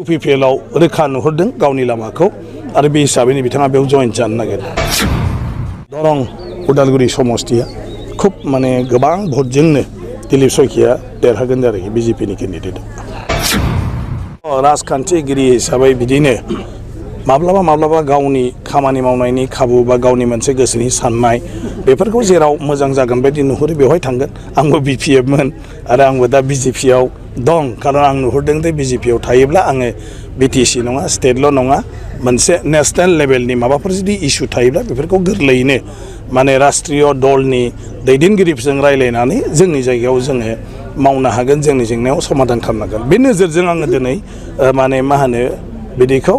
UPPL रोखा नुहुरदों गावनि लामाखौ आरो बे हिसाबैनो बिथाङा बेयाव जइन जानो नागिरदों। दरं उदालगुरि समस्तिया खुब माने गोबां भटजोंनो दिलीप सयखिया देरहागोन आरोखि BJP नि केन्डिडेट। राजखान्थिगिरि हिसाबै बिदिनो माब्लाबा गावनि खामानि मावनायनि खाबु बा गावनि मोनसे गोसोनि साननाय बेफोरखौ जेराव मोजां जागोन बायदि नुहुरो बेवहाय थांगोन। आंबो BPF मोन आरो आंबो दा BJP आव दं खारन आं नुहुरदों दे BJP आव थायोब्ला आङो BTC नङा स्टेटल' नङा मोनसे नेशनेल लेभेलनि माबाफोर जुदि इस्यु थायोब्ला बेफोरखौ गोरलैयैनो माने राष्ट्रीय दलनि दैदेनगिरिफोरजों रायलायनानै जोंनि जायगायाव जोङो मावनो हागोन, जोंनि जेंनायाव समाधान खालामनो हागोन। बे नोजोरजों आङो दिनै माने मा होनो बिदिखौ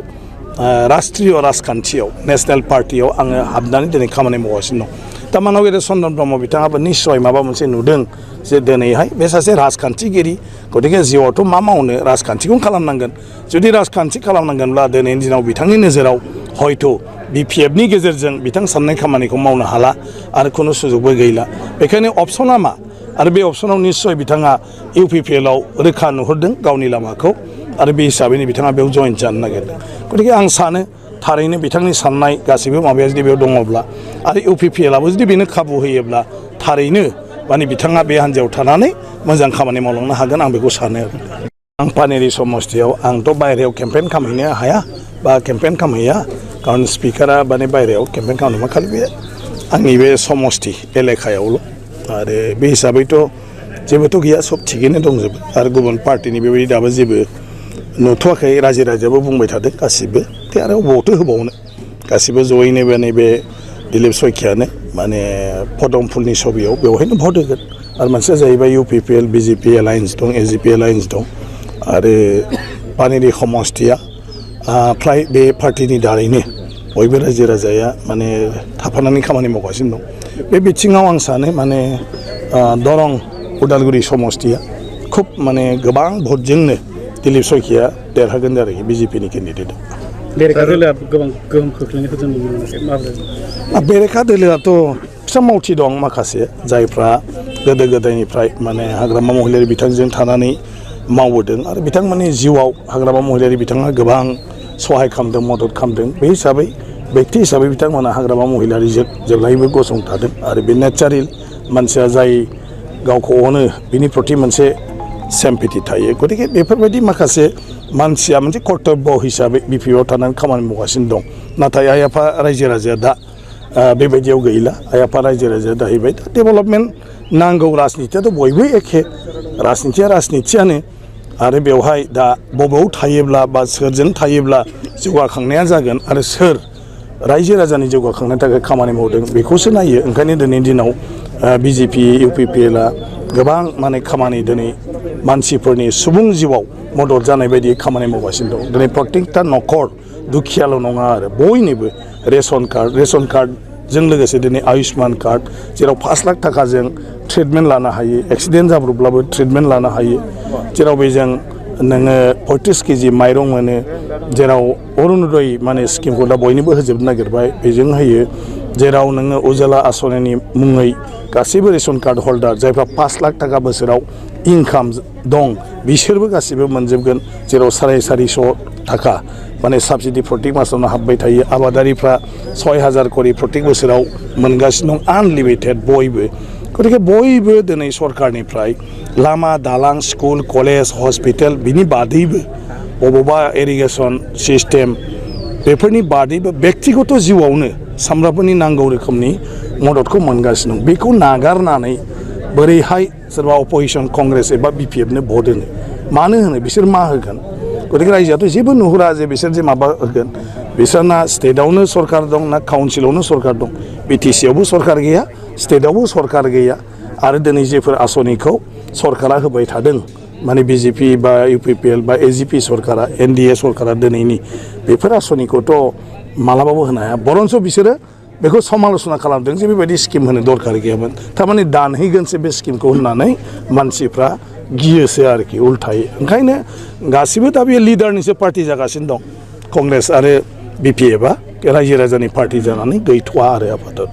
राष्ट्रीय राजखान्थियाव नेशनेल पार्टियाव आङो हाबनानै दिनै खामानि मावगासिनो दं। तामानाव गेदेर चन्दन ब्रह्म बिथाङाबो निश्चय माबा मोनसे नुदों जे दिनैहाय बे सासे राजखान्थिगिरि गतिके जिउआवथ' मा मावनो राजखान्थिखौनो खालामनांगोन। जुदि राजखान्थि खालामनांगोनब्ला दिनैनि दिनाव बिथांनि नोजोराव हयथ' BPF नि गेजेरजों बिथां साननाय खामानिखौ मावनो हाला आरो खुनु सुजुगबो गैला। बेखायनो अपसना मा आरो बे अपसनाव निश्चय बिथाङा UPPL आव रोखा नुहुरदों गावनि लामाखौ आरो बे हिसाबैनो बिथाङा बेयाव जइन जानो नागिरदों। गतिके आं सानो थारैनो बिथांनि साननाय गासैबो माबाया जुदि बेयाव दङब्ला आरो UPPL आबो जुदि बेनो खाबु होयोब्ला थारैनो माने बिथाङा बे हान्जायाव थानानै मोजां खामानि मावलांनो हागोन आं बेखौ सानो आरो। आं पानेरि समस्तियाव आंथ' बायहेरायाव केम्पेइन खालामहैनो हाया बा केम्पेइन खालामहैया खारन स्पिकारा माने बायहेरायाव केम्पेइन खालामनोबा खालि बे आंनि बे समस्ति एलेकायावल' आरो बे हिसाबैथ' जेबोथ' गैया सब थिगैनो दंजोबो आरो गुबुन पार्टिनि बेबायदि दाबो जेबो नुथ'वाखै। रायजोआबो बुंबाय थादों गासिबो ते आरो बबावथो होबावनो गासिबो जयैनो बे नैबे दिलीप सयखियानो माने पदमफुलनि सबियाव बेवहायनो भट होगोन आरो मोनसेया जाहैबाय UPPL BJP एलायन्स दं AGP एलायन्स दं आरो पानेरि समस्तिया फ्राय बे पार्टिनि दारैनो बयबो रायजो राजाया माने थाफानानै खामानि मावगासिनो दं। बे बिथिङाव आं सानो माने दरं उदालगुरि समस्तिया खुब माने गोबां भटजोंनो दिलीप सयखिया देरहागोन आरोखि BJP नि केन्डिडेट। बेरेखा दोलोआ गोबां गोहोम खोख्लैनायखौ जों नुनो मोनाखै माब्रै? बेरेखा दोलोआथ' फिसा मावथि दं माखासे जायफ्रा गोदो गोदायनिफ्राय माने हाग्रामा महिलारि बिथांजों थानानै मावबोदों आरो बिथांमोननि जिउआव हाग्रामा महिलारि बिथाङा गोबां सहाय खालामदों मदद खालामदों। बे हिसाबै व्यक्ति हिसाबै बिथांमोना हाग्रामा महिलारिजों जेब्लायबो गसंथादों आरो बे नेचारेल मानसिया जाय गावखौ अनो बिनि प्रति मोनसे सेम्पेथि थायो। गतिके बेफोरबायदि माखासे मानसिया मोनसे कर्तब्य हिसाबै BPF आव थानानै खामानि मावगासिनो दं। नाथाय आइ आफा रायजो राजाया दा बेबायदियाव गैला। आइ आफा रायजो राजाया जाहैबाय दा डेभेलपमेन्ट नांगौ। राजनितियाथ' बयबो एखे, राजनितिया राजनितियानो आरो बेवहाय दा बबेयाव थायोब्ला बा सोरजों थायोब्ला जौगाखांनाया जागोन आरो सोर रायजो राजानि जौगाखांनायनि थाखाय खामानि मावदों बेखौसो नायो। ओंखायनो दिनैनि दिनाव BJP UPPL आ गोबां माने खामानि दिनै मानसिफोरनि सुबुं जिउआव मदद जानाय बायदि खामानि मावगासिनो दं। दिनै प्रत्येकता न'खर दुखियाल' नङा आरो बयनिबो रेशन कार्डजों लोगोसे दिनै आयुष्मान कार्ड जेराव 5 लाख थाखाजों ट्रिटमेन्ट लानो हायो, एक्सिडेन्ट जाब्रबब्लाबो ट्रिटमेन्ट लानो हायो, जेराव बेजों नोङो 35 केजि माइरं मोनो, जेराव अरुणोदय माने स्किमखौ दा बयनिबो होजोबनो नागिरबाय बेजों होयो, जेराव नोङो उजाला आसनिनि मुङै गासैबो रेशन कार्ड हल्डार जायफ्रा 5 लाख थाखा बोसोराव इनकाम दं बिसोरबो गासिबो मोनजोबगोन, जेराव 450 थाखा माने साबसिडि प्रत्येक मासावनो हाबबाय थायो। आबादारिफ्रा 6000 करि प्रत्येक बोसोराव मोनगासिनो दं आनलिमिटेड बयबो। गतिके बयबो दिनै सरकारनिफ्राय लामा दालां स्कुल कलेज हस्पिटाल बिनि बादैबो बबावबा इरिगेसन सिस्टेम बेफोरनि बादैबो व्यक्तिगत जिउआवनो सामफ्रामबोनि नांगौ रोखोमनि मददखौ मोनगासिनो दं। बेखौ नागारनानै बोरैहाय सोरबा अपोजिशन कंग्रेस एबा BPF नो भट होनो मानो होनो बिसोर मा होगोन? गतिके रायजोआथ' जेबो नुहुरा जे बिसोर जे माबा होगोन। बिसोरना स्टेटआवनो सरकार दं ना काउन्सिलावनो सरकार दं। BTC आवबो सरकार गैया, स्टेटआवबो सरकार गैया आरो दिनै जेफोर आसनिखौ सरकारा होबाय थादों माने BJP बा UPPL बा AGP सरकारा NDA सरकारा दिनैनि बेफोर आसनिखौथ' मालाबाबो होनो हाया। बरन्स बिसोरो बेखौ समाल'सना खालामदों जे बेबायदि स्किम होनो दरकार गैयामोन, थारमाने दानहैगोनसो बे स्किमखौ होननानै मानसिफ्रा गियोसो आरोखि उल्थायै। ओंखायनो गासिबो दा बे लिडारनिसो पार्टि जागासिनो दं। कंग्रेस आरो BPF आ रायजो राजानि पार्टि जानानै गैथ'वा आरो आपातत।